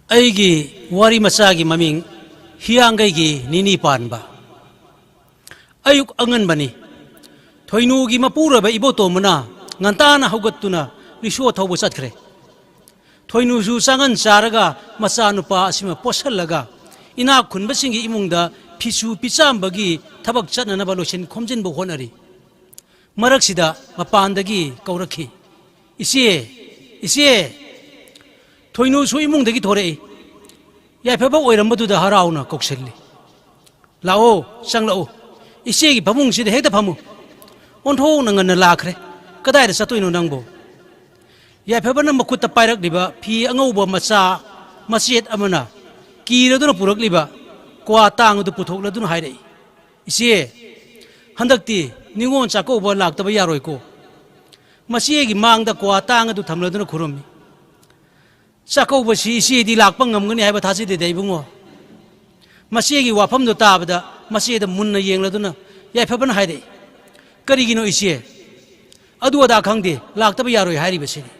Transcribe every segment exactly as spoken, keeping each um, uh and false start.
ꯑꯩꯒꯤ ꯋꯥꯔꯤ ꯃꯆꯥꯒꯤ ꯃꯃꯤꯡ ꯍꯤꯌꯥꯡꯒꯩꯒꯤ ꯅꯤꯅꯤ ꯄꯥꯟꯕ꯫ ꯑꯌꯨꯛ ꯑꯉꯟꯕꯅꯤ꯫ ꯊꯣꯏꯅꯨꯒꯤ ꯃꯄꯨꯔꯣꯏꯕ ꯏꯕꯣꯇꯣꯝꯕꯅ ꯉꯟꯇꯥꯅ ꯍꯧꯒꯠꯇꯨꯅ ꯔꯤꯁꯣ ꯊꯧꯕ ꯆꯠꯈ꯭ꯔꯦ꯫ ꯊꯣꯏꯅꯨꯁꯨ ꯆꯥꯉꯟ ꯆꯥꯔꯒ ꯃꯆꯥꯅꯨꯄꯥ ꯑꯁꯤꯃ ꯄꯣꯠꯁꯜꯂꯒ ꯏꯅꯥꯛ ꯈꯨꯟꯕꯁꯤꯡꯒꯤ ꯏꯃꯨꯡꯗ ꯐꯤꯁꯨ ꯐꯤꯆꯥꯝꯕꯒꯤ ꯊꯕꯛ ꯆꯠꯅꯅꯕ ꯂꯣꯏꯁꯤꯟ ꯈꯣꯝꯖꯤꯟꯕ ꯍꯣꯠꯅꯔꯤ꯫ ꯃꯔꯛꯁꯤꯗ ꯃꯄꯥꯟꯗꯒꯤ ꯀꯧꯔꯛꯈꯤ, "ꯏꯆꯦ, ꯏꯆꯦ!" ꯊꯣꯏꯅꯨꯁꯨ ꯏꯃꯨꯡꯗꯒꯤ ꯊꯣꯔꯛꯏ꯫ ꯌꯥꯏꯐꯕ ꯑꯣꯏꯔꯝꯕꯗꯨꯗ ꯍꯔꯥꯎꯅ ꯀꯧꯁꯤꯜꯂꯤ꯫ "ꯂꯥꯛꯑꯣ, ꯆꯪꯂꯛꯑꯣ꯫ ꯏꯆꯦꯒꯤ ꯐꯃꯨꯡꯁꯤꯗ ꯍꯦꯛꯇ ꯐꯝꯃꯨ꯫ ꯑꯣꯟꯊꯣꯛꯅ ꯉꯟꯅ ꯂꯥꯛꯈ꯭ꯔꯦ꯫ ꯀꯗꯥꯏꯗ ꯆꯠꯇꯣꯏꯅꯣ ꯅꯪꯕꯨ?" ꯌꯥꯏꯐꯕꯅ ꯃꯈꯨꯠꯇ ꯄꯥꯏꯔꯛꯂꯤꯕ ꯐꯤ ꯑꯉꯧꯕ ꯃꯆꯥ ꯃꯆꯦꯠ ꯑꯃꯅ ꯀꯤꯔꯗꯨꯅ ꯄꯨꯔꯛꯂꯤꯕ ꯀ꯭ꯋꯥ ꯇꯥꯡ ꯑꯗꯨ ꯄꯨꯊꯣꯛꯂꯗꯨꯅ ꯍꯥꯏꯔꯛꯏ, "ꯏꯆꯦ, ꯍꯟꯗꯛꯇꯤ ꯅꯤꯉꯣꯜ ꯆꯥꯛꯀꯧꯕ ꯂꯥꯛꯇꯕ ꯌꯥꯔꯣꯏꯀꯣ?" ꯃꯆꯦꯒꯤ ꯃꯥꯡꯗ ꯀ꯭ꯋꯥ ꯇꯥꯡ ꯑꯗꯨ ꯊꯝꯂꯗꯨꯅ ꯈꯨꯔꯨꯝꯃꯤ꯫ "ꯆꯥꯛꯀꯧꯕꯁꯤ ꯏꯆꯦꯗꯤ ꯂꯥꯛꯄ ꯉꯝꯒꯅꯤ ꯍꯥꯏꯕ ꯊꯥꯖꯗꯦꯗ, ꯏꯕꯨꯡꯉꯣ꯫" ꯃꯆꯦꯒꯤ ꯋꯥꯐꯝꯗꯨ ꯇꯥꯕꯗ ꯃꯆꯦꯗ ꯃꯨꯟꯅ ꯌꯦꯡꯂꯗꯨꯅ ꯌꯥꯏꯐꯕꯅ ꯍꯥꯏꯔꯛꯏ, "ꯀꯔꯤꯒꯤꯅꯣ ꯏꯆꯦ? ꯑꯗꯨ ꯑꯗꯥ ꯈꯪꯗꯦ, ꯂꯥꯛꯇꯕ ꯌꯥꯔꯣꯏ ꯍꯥꯏꯔꯤꯕꯁꯤꯅꯤ꯫"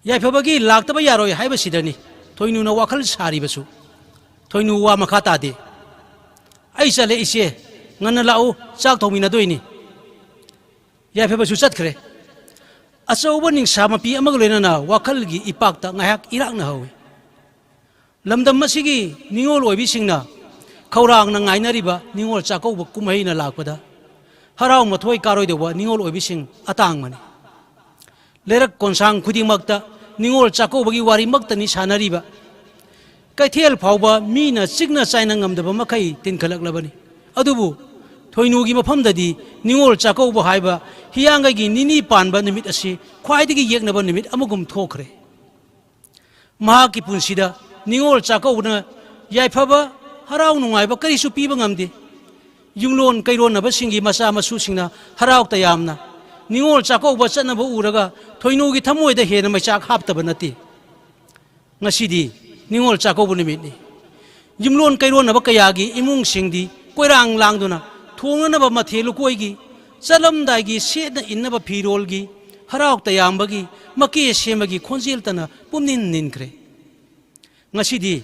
ꯌꯥꯏꯐꯕꯒꯤ ꯂꯥꯛꯇꯕ ꯌꯥꯔꯣꯏ ꯍꯥꯏꯕꯁꯤꯗꯅꯤ ꯊꯣꯏꯅꯨꯅ ꯋꯥꯈꯜ ꯁꯥꯔꯤꯕꯁꯨ꯫ ꯊꯣꯏꯅꯨ ꯋꯥ ꯃꯈꯥ ꯇꯥꯗꯦ꯫ "ꯑꯩ ꯆꯠꯂꯦ ꯏꯆꯦ, ꯉꯟꯅ ꯂꯥꯛꯎ, ꯆꯥꯛ ꯊꯣꯡꯃꯤꯟꯅꯗꯣꯏꯅꯤ꯫" ꯌꯥꯏꯐꯕꯁꯨ ꯆꯠꯈ꯭ꯔꯦ꯫ ꯑꯆꯧꯕ ꯅꯤꯡꯁꯥ ꯃꯄꯤ ꯑꯃꯒ ꯂꯣꯏꯅꯅ ꯋꯥꯈꯜꯒꯤ ꯏꯄꯥꯛꯇ ꯉꯥꯏꯍꯥꯛ ꯏꯔꯥꯛꯅ ꯍꯧꯏ꯫ ꯂꯝꯗꯝ ꯑꯁꯤꯒꯤ ꯅꯤꯉꯣꯜ ꯑꯣꯏꯕꯤꯁꯤꯡꯅ ꯈꯧꯔꯥꯡꯅ ꯉꯥꯏꯅꯔꯤꯕ ꯅꯤꯉꯣꯜ ꯆꯥꯛꯀꯧꯕ ꯀꯨꯝꯍꯩꯅ ꯂꯥꯛꯄꯗ ꯍꯔꯥꯎ ꯃꯊꯣꯏ ꯀꯥꯔꯣꯏꯗꯧꯕ ꯅꯤꯉꯣꯜ ꯑꯣꯏꯕꯤꯁꯤꯡ ꯑꯇꯥꯡꯕꯅꯤ꯫ ꯂꯩꯔꯛ ꯀꯣꯟꯁꯥꯡ ꯈꯨꯗꯤꯡꯃꯛꯇ ꯅꯤꯉꯣꯜ ꯆꯥꯛꯀꯧꯕꯒꯤ ꯋꯥꯔꯤꯃꯛꯇꯅꯤ ꯁꯥꯟꯅꯔꯤꯕ꯫ ꯀꯩꯊꯦꯜ ꯐꯥꯎꯕ ꯃꯤꯅ ꯆꯤꯛꯅ ꯆꯥꯏꯅ ꯉꯝꯗꯕ ꯃꯈꯩ ꯇꯤꯟꯈꯠꯂꯛꯂꯕꯅꯤ꯫ ꯑꯗꯨꯕꯨ ꯊꯣꯏꯅꯨꯒꯤ ꯃꯐꯝꯗꯗꯤ ꯅꯤꯉꯣꯜ ꯆꯥꯛꯀꯧꯕ ꯍꯥꯏꯕ ꯍꯤꯌꯥꯡꯒꯩꯒꯤ ꯅꯤꯅꯤ ꯄꯥꯟꯕ ꯅꯨꯃꯤꯠ ꯑꯁꯤ ꯈ꯭ꯋꯥꯏꯗꯒꯤ ꯌꯦꯛꯅꯕ ꯅꯨꯃꯤꯠ ꯑꯃꯒꯨꯝ ꯊꯣꯛꯈ꯭ꯔꯦ꯫ ꯃꯍꯥꯛꯀꯤ ꯄꯨꯟꯁꯤꯗ ꯅꯤꯉꯣꯜ ꯆꯥꯛꯀꯧꯕꯅ ꯌꯥꯏꯐꯕ, ꯍꯔꯥꯎ ꯅꯨꯡꯉꯥꯏꯕ ꯀꯔꯤꯁꯨ ꯄꯤꯕ ꯉꯝꯗꯦ꯫ ꯌꯨꯝꯂꯣꯟ ꯀꯩꯔꯣꯟꯅꯕꯁꯤꯡꯒꯤ ꯃꯆꯥ ꯃꯁꯨꯁꯤꯡꯅ ꯍꯔꯥꯎ ꯇꯌꯥꯝꯅ ꯅꯤꯉꯣꯜ ꯆꯥꯛꯀꯧꯕ ꯆꯠꯅꯕ ꯎꯔꯒ ꯊꯣꯏꯅꯨꯒꯤ ꯊꯃꯣꯏꯗ ꯍꯦꯟꯅ ꯃꯩꯆꯥꯛ ꯍꯥꯞꯇꯕ ꯅꯠꯇꯦ꯫ ꯉꯁꯤꯗꯤ ꯅꯤꯉꯣꯜ ꯆꯥꯛꯀꯧꯕ ꯅꯨꯃꯤꯠꯅꯤ꯫ ꯌꯨꯝꯂꯣꯟ ꯀꯩꯔꯣꯟꯅꯕ ꯀꯌꯥꯒꯤ ꯏꯃꯨꯡꯁꯤꯡꯗꯤ ꯀꯣꯏꯔꯥꯡ ꯂꯥꯡꯗꯨꯅ ꯊꯣꯡꯅꯅꯕ ꯃꯊꯦꯜ ꯂꯨꯀꯣꯏꯒꯤ, ꯆꯠꯂꯝꯗꯥꯏꯒꯤ ꯁꯦꯠꯅ ꯏꯟꯅꯕ ꯐꯤꯔꯣꯜꯒꯤ, ꯍꯔꯥꯎ ꯇꯌꯥꯝꯕꯒꯤ, ꯃꯀꯦ ꯁꯦꯝꯕꯒꯤ ꯈꯣꯟꯖꯦꯜꯇꯅ ꯄꯨꯝꯅꯤꯟ ꯅꯤꯟꯈ꯭ꯔꯦ꯫ ꯉꯁꯤꯗꯤ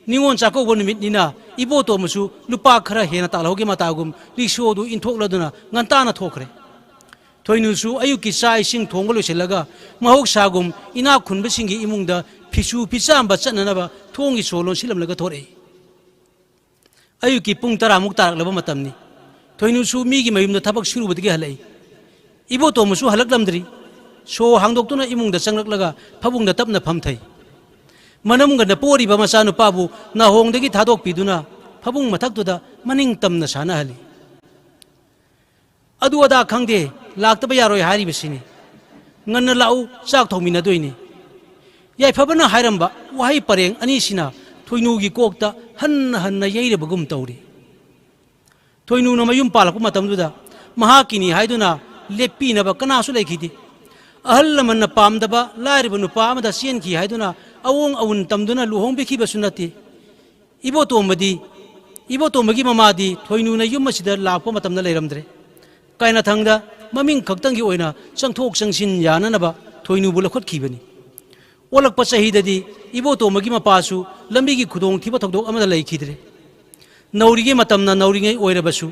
ꯅꯤꯉꯣꯜ ꯆꯥꯛꯀꯧꯕ ꯅꯨꯃꯤꯠꯅꯤꯅ ꯏꯕꯣꯇꯣꯝꯕꯁꯨ ꯂꯨꯄꯥ ꯈꯔ ꯍꯦꯟꯅ ꯇꯥꯜꯍꯧꯒꯦ ꯃꯇꯥꯒꯨꯝ ꯔꯤꯛꯁꯣꯗꯨ ꯏꯟꯊꯣꯛꯂꯗꯨꯅ ꯉꯟꯇꯥꯅ ꯊꯣꯛꯈ꯭ꯔꯦ꯫ ꯊꯣꯏꯅꯨꯁꯨ ꯑꯌꯨꯛꯀꯤ ꯆꯥꯛ ꯏꯁꯤꯡ ꯊꯣꯡꯕ ꯂꯣꯏꯁꯤꯜꯂꯒ ꯃꯍꯧꯁꯥꯒꯨꯝ ꯏꯅꯥꯛ ꯈꯨꯟꯕꯁꯤꯡꯒꯤ ꯏꯃꯨꯡꯗ ꯐꯤꯁꯨ ꯐꯤꯆꯥꯝꯕ ꯆꯠꯅꯅꯕ ꯊꯣꯡꯒꯤ ꯁꯣ ꯂꯣꯟꯁꯤꯜꯂꯝꯂꯒ ꯊꯣꯔꯛꯏ꯫ ꯑꯌꯨꯛꯀꯤ ꯄꯨꯡ ꯇꯔꯥꯃꯨꯛ ꯇꯥꯔꯛꯂꯕ ꯃꯇꯝꯅꯤ꯫ ꯊꯣꯏꯅꯨꯁꯨ ꯃꯤꯒꯤ ꯃꯌꯨꯝꯗ ꯊꯕꯛ ꯁꯨꯔꯨꯕꯗꯒꯤ ꯍꯜꯂꯛꯏ꯫ ꯏꯕꯣꯇꯣꯝꯕꯁꯨ ꯍꯜꯂꯛꯂꯝꯗ꯭ꯔꯤ꯫ ꯁꯣ ꯍꯥꯡꯗꯣꯛꯇꯨꯅ ꯏꯃꯨꯡꯗ ꯆꯪꯂꯛꯂꯒ ꯐꯃꯨꯡꯗ ꯇꯞꯅ ꯐꯝꯊꯩ꯫ ꯃꯅꯝꯒꯟꯗ ꯄꯣꯔꯤꯕ ꯃꯆꯥꯅꯨꯄꯥꯕꯨ ꯅꯥꯍꯣꯡꯗꯒꯤ ꯊꯥꯗꯣꯛꯄꯤꯗꯨꯅ ꯐꯃꯨꯡ ꯃꯊꯛꯇꯨꯗ ꯃꯅꯤꯡ ꯇꯝꯅ ꯁꯥꯟꯅꯍꯜꯂꯤ꯫ ꯑꯗꯨ ꯑꯗꯥ ꯈꯪꯗꯦ, ꯂꯥꯛꯇꯕ ꯌꯥꯔꯣꯏ ꯍꯥꯏꯔꯤꯕꯁꯤꯅꯤ꯫ ꯉꯟꯅ ꯂꯥꯛꯎ, ꯆꯥꯛ ꯊꯣꯡꯃꯤꯟꯅꯗꯣꯏꯅꯤ꯫ ꯌꯥꯏꯐꯕꯅ ꯍꯥꯏꯔꯝꯕ ꯋꯥꯍꯩ ꯄꯔꯦꯡ ꯑꯅꯤꯁꯤꯅ ꯊꯣꯏꯅꯨꯒꯤ ꯀꯣꯛꯇ ꯍꯟꯅ ꯍꯟꯅ ꯌꯩꯔꯕꯒꯨꯝ ꯇꯧꯔꯤ꯫ ꯊꯣꯏꯅꯨꯅ ꯃꯌꯨꯝ ꯄꯥꯜꯂꯛꯄ ꯃꯇꯝꯗꯨꯗ ꯃꯍꯥꯛꯀꯤꯅꯤ ꯍꯥꯏꯗꯨꯅ ꯂꯦꯞꯄꯤꯅꯕ ꯀꯅꯥꯁꯨ ꯂꯩꯈꯤꯗꯦ꯫ ꯑꯍꯜ ꯂꯃꯟꯅ ꯄꯥꯝꯗꯕ ꯂꯥꯏꯔꯕ ꯅꯨꯄꯥ ꯑꯃꯗ ꯆꯦꯟꯈꯤ ꯍꯥꯏꯗꯨꯅ ꯑꯑꯣꯡ ꯑꯎꯟ ꯇꯝꯗꯨꯅ ꯂꯨꯍꯣꯡꯕꯤꯈꯤꯕꯁꯨ ꯅꯠꯇꯦ꯫ ꯏꯕꯣꯇꯣꯝꯕꯗꯤ, ꯏꯕꯣꯇꯣꯝꯕꯒꯤ ꯃꯃꯥꯗꯤ ꯊꯣꯏꯅꯨꯅ ꯌꯨꯝ ꯑꯁꯤꯗ ꯂꯥꯛꯄ ꯃꯇꯝꯗ ꯂꯩꯔꯝꯗ꯭ꯔꯦ꯫ ꯀꯥꯏꯅꯊꯪꯗ ꯃꯃꯤꯡ ꯈꯛꯇꯪꯒꯤ ꯑꯣꯏꯅ ꯆꯪꯊꯣꯛ ꯆꯪꯁꯤꯟ ꯌꯥꯅꯅꯕ ꯊꯣꯏꯅꯨꯕꯨ ꯂꯧꯈꯠꯈꯤꯕꯅꯤ꯫ ꯑꯣꯜꯂꯛꯄ ꯆꯍꯤꯗꯗꯤ ꯏꯕꯣꯇꯣꯝꯕꯒꯤ ꯃꯄꯥꯁꯨ ꯂꯝꯕꯤꯒꯤ ꯈꯨꯗꯣꯡꯊꯤꯕ ꯊꯧꯗꯣꯛ ꯑꯃꯗ ꯂꯩꯈꯤꯗ꯭ꯔꯦ꯫ ꯅꯧꯔꯤꯉꯩ ꯃꯇꯝꯅ ꯅꯧꯔꯤꯉꯩ ꯑꯣꯏꯔꯕꯁꯨ,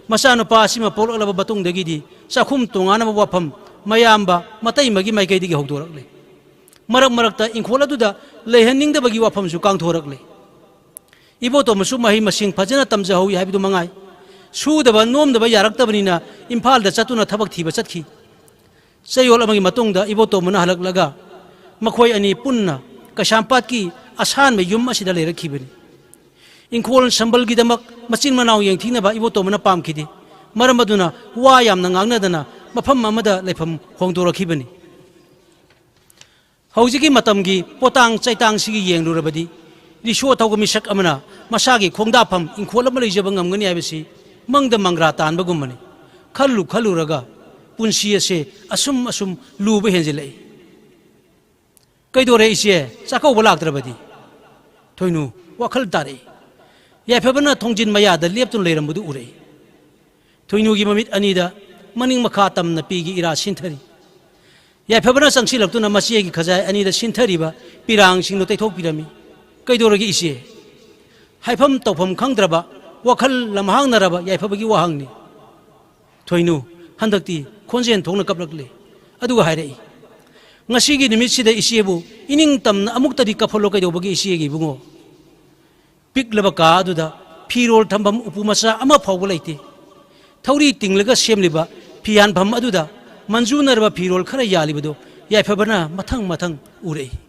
ꯃꯆꯥꯅꯨꯄꯥ ꯑꯁꯤꯃ ꯄꯣꯛꯂꯛꯂꯕ ꯃꯇꯨꯡꯗꯒꯤꯗꯤ ꯆꯥꯛꯈꯨꯝ ꯇꯣꯉꯥꯟꯅꯕ ꯋꯥꯐꯝ ꯃꯌꯥꯝꯕ ꯃꯇꯩꯃꯒꯤ ꯃꯥꯏꯀꯩꯗꯒꯤ ꯍꯧꯗꯣꯔꯛꯂꯦ꯫ ꯃꯔꯛ ꯃꯔꯛꯇ ꯏꯪꯈꯣꯜ ꯑꯗꯨꯗ ꯂꯩꯍꯟꯅꯤꯡꯗꯕꯒꯤ ꯋꯥꯐꯝꯁꯨ ꯀꯥꯡꯊꯣꯔꯛꯂꯦ꯫ ꯏꯕꯣꯇꯣꯝꯕꯁꯨ ꯃꯍꯩ ꯃꯁꯤꯡ ꯐꯖꯅ ꯇꯝꯖꯍꯧꯏ ꯍꯥꯏꯕꯗꯨ ꯃꯉꯥꯏ꯫ ꯁꯨꯗꯕ ꯅꯣꯝꯗꯕ ꯌꯥꯔꯛꯇꯕꯅꯤꯅ ꯏꯝꯐꯥꯜꯗ ꯆꯠꯇꯨꯅ ꯊꯕꯛ ꯊꯤꯕ ꯆꯠꯈꯤ꯫ ꯆꯌꯣꯜ ꯑꯃꯒꯤ ꯃꯇꯨꯡꯗ ꯏꯕꯣꯇꯣꯝꯕꯅ ꯍꯜꯂꯛꯂꯒ ꯃꯈꯣꯏ ꯑꯅꯤ ꯄꯨꯟꯅ ꯀꯩꯁꯥꯝꯄꯥꯠꯀꯤ ꯑꯁꯥꯟꯕ ꯌꯨꯝ ꯑꯁꯤꯗ ꯂꯩꯔꯛꯈꯤꯕꯅꯤ꯫ ꯏꯪꯈꯣꯜ ꯁꯝꯕꯜꯒꯤꯗꯃꯛ ꯃꯆꯤꯟ ꯃꯅꯥꯎ ꯌꯦꯡꯊꯤꯅꯕ ꯏꯕꯣꯇꯣꯝꯕꯅ ꯄꯥꯝꯈꯤꯗꯦ꯫ ꯃꯔꯝ ꯑꯗꯨꯅ ꯋꯥ ꯌꯥꯝꯅ ꯉꯥꯡꯅꯗꯅ ꯃꯐꯝ ꯑꯃꯗ ꯂꯩꯐꯝ ꯍꯣꯡꯗꯣꯔꯛꯈꯤꯕꯅꯤ꯫ ꯍꯧꯖꯤꯛꯀꯤ ꯃꯇꯝꯒꯤ ꯄꯣꯇꯥꯡ ꯆꯩꯇꯥꯡꯁꯤꯒꯤ ꯌꯦꯡꯂꯨꯔꯕꯗꯤ, ꯔꯤꯁꯣ ꯊꯧꯕ ꯃꯤꯁꯛ ꯑꯃꯅ ꯃꯁꯥꯒꯤ ꯈꯣꯡꯗꯥꯐꯝ ꯏꯪꯈꯣꯜ ꯑꯃ ꯂꯩꯖꯕ ꯉꯝꯒꯅꯤ ꯍꯥꯏꯕꯁꯤ ꯃꯪꯗ ꯃꯪꯒ꯭ꯔꯥ ꯇꯥꯟꯕꯒꯨꯝꯕꯅꯤ꯫ ꯈꯜꯂꯨ ꯈꯜꯂꯨꯔꯒ ꯄꯨꯟꯁꯤ ꯑꯁꯦ ꯑꯁꯨꯝ ꯑꯁꯨꯝ ꯂꯨꯕ ꯍꯦꯟꯖꯤꯜꯂꯛꯏ꯫ "ꯀꯩꯗꯧꯔꯦ ꯏꯆꯦ, ꯆꯥꯛꯀꯧꯕ ꯂꯥꯛꯇ꯭ꯔꯕꯗꯤ?" ꯊꯣꯏꯅꯨ ꯋꯥꯈꯜ ꯇꯥꯔꯛꯏ꯫ ꯌꯥꯏꯐꯕꯅ ꯊꯣꯡꯖꯤꯟ ꯃꯌꯥꯗ ꯂꯦꯞꯇꯨꯅ ꯂꯩꯔꯝꯕꯗꯨ ꯎꯔꯛꯏ꯫ ꯊꯣꯏꯅꯨꯒꯤ ꯃꯃꯤꯠ ꯑꯅꯤꯗ ꯃꯅꯤꯡ ꯃꯈꯥ ꯇꯝꯅ ꯄꯤꯒꯤ ꯏꯔꯥ ꯁꯤꯟꯊꯔꯤ꯫ ꯌꯥꯏꯐꯕꯅ ꯆꯪꯁꯤꯜꯂꯛꯇꯨꯅ ꯃꯆꯦꯒꯤ ꯈꯖꯥꯏ ꯑꯅꯤꯗ ꯁꯤꯟꯊꯔꯤꯕ ꯄꯤꯔꯥꯡꯁꯤꯡꯗꯨ ꯇꯩꯊꯣꯛꯄꯤꯔꯝꯃꯤ꯫ "ꯀꯩꯗꯧꯔꯒꯦ ꯏꯆꯦ?" ꯍꯥꯏꯐꯝ ꯇꯧꯐꯝ ꯈꯪꯗ꯭ꯔꯕ, ꯋꯥꯈꯜ ꯂꯝꯍꯥꯡꯅꯔꯕ ꯌꯥꯏꯐꯕꯒꯤ ꯋꯥꯍꯪꯅꯤ꯫ ꯊꯣꯏꯅꯨ ꯍꯟꯗꯛꯇꯤ ꯈꯣꯟꯖꯦꯜ ꯊꯣꯛꯅ ꯀꯞꯂꯛꯂꯦ꯫ ꯑꯗꯨꯒ ꯍꯥꯏꯔꯛꯏ, "ꯉꯁꯤꯒꯤ ꯅꯨꯃꯤꯠꯁꯤꯗ ꯏꯆꯦꯕꯨ ꯏꯅꯤꯡ ꯇꯝꯅ ꯑꯃꯨꯛꯇꯗꯤ ꯀꯞꯍꯜꯂꯣ ꯀꯩꯗꯧꯕꯒꯤ ꯏꯆꯦꯒꯤ ꯏꯕꯨꯡꯉꯣ? ꯄꯤꯛꯂꯕ ꯀꯥ ꯑꯗꯨꯗ ꯐꯤꯔꯣꯜ ꯊꯝꯐꯝ ꯎꯄꯨ ꯃꯆꯥ ꯑꯃ ꯐꯥꯎꯕ ꯂꯩꯇꯦ꯫ ꯊꯧꯔꯤ ꯇꯤꯡꯂꯒ ꯁꯦꯝꯂꯤꯕ ꯐꯤꯌꯥꯟꯐꯝ ꯑꯗꯨꯗ ꯃꯟꯖꯨꯅꯔꯕ ꯐꯤꯔꯣꯜ ꯈꯔ ꯌꯥꯜꯂꯤꯕꯗꯨ ꯌꯥꯏꯐꯕꯅ ꯃꯊꯪ ꯃꯊꯪ ꯎꯔꯛꯏ꯫